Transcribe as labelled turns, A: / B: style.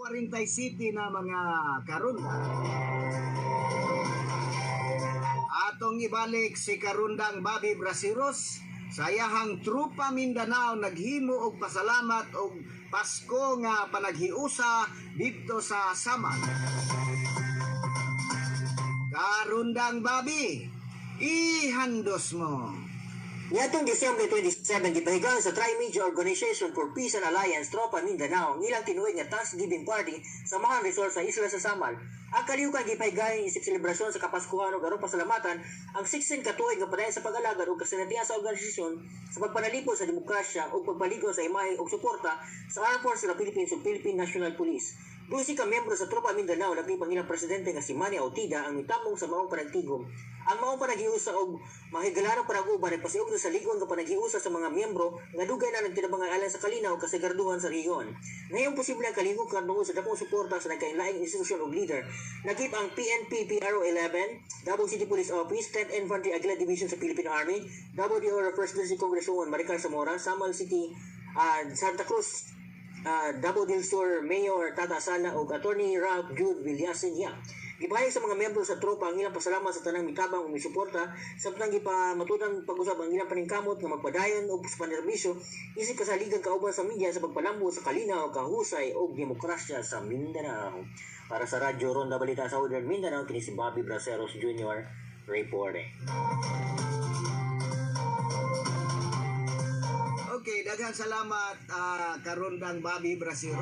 A: 47 na mga karunda. Atong ibalik si Karundang Bobby Braceros sa iyahang Trupa Mindanao, naghimo og pasalamat og Pasko nga panaghiusa didto sa Samal. Karundang Bobby, ihandos mo.
B: Niadtong Disyembre 27, gipahigayon sa Tri-Media Organization for Peace and Alliance Tropa Mindanao ang ilang tinuig nga Thanksgiving Party sa Mahan Resort sa isla sa Samal. Ang kalihukan gipahigayon isip selebrasyon sa Kapaskuhan ug aron pasalamatan ang 16 ka tuig nga padayon sa pag-alagad ug kasinatian sa organisasyon sa pagpanalipod sa demokrasya ug pagpalig-on sa imahe ug suporta sa Armed Forces of the Philippines ug Philippine National Police. 12 ka miyembro sa Tropa Mindanao, lakip ang ilang presidente nga si Manny Autida, ang mitamong sa maong panagtigom. Ang maong panaghiusa og mahigalanong panag-uban nagpasiugdo sa ligon nga panaghiusa sa mga miyembro nga dugay na nagtinabangay alang sa kalinaw ug kasiguraduhan sa rehiyon. Ngayon posible ang kalihok tungod sa dakong suporta sa nagkainlaing institusyon ug leader. Lakip ang PNP PRO 11, Davao City Police Office, 10th Infantry Aguila Division sa Philippine Army, Davao de Oro First District Congresswoman Maricar Zamora, Samal City, Santa Cruz, Davao del Sur Mayor Tata Sala ug Attorney Ralph Jude Villaseña. Gipahayag sa mga miyembro sa tropa ang ilang pasalamat sa tanang mitabang ug misuporta, samtang gipamatudan pag-usab ang ilang paningkamot nga magpadayon og sa panerbisyo isip kasaligan kauban sa media sa pagpalambo sa kalinaw, kahusay ug demokrasya sa Mindanao. Para sa Radyo Ronda Balita sa Southern Mindanao, kini si Bobby Braceros Jr. reporting.
A: Okay, daghang salamat, Karundang Bobby Braceros.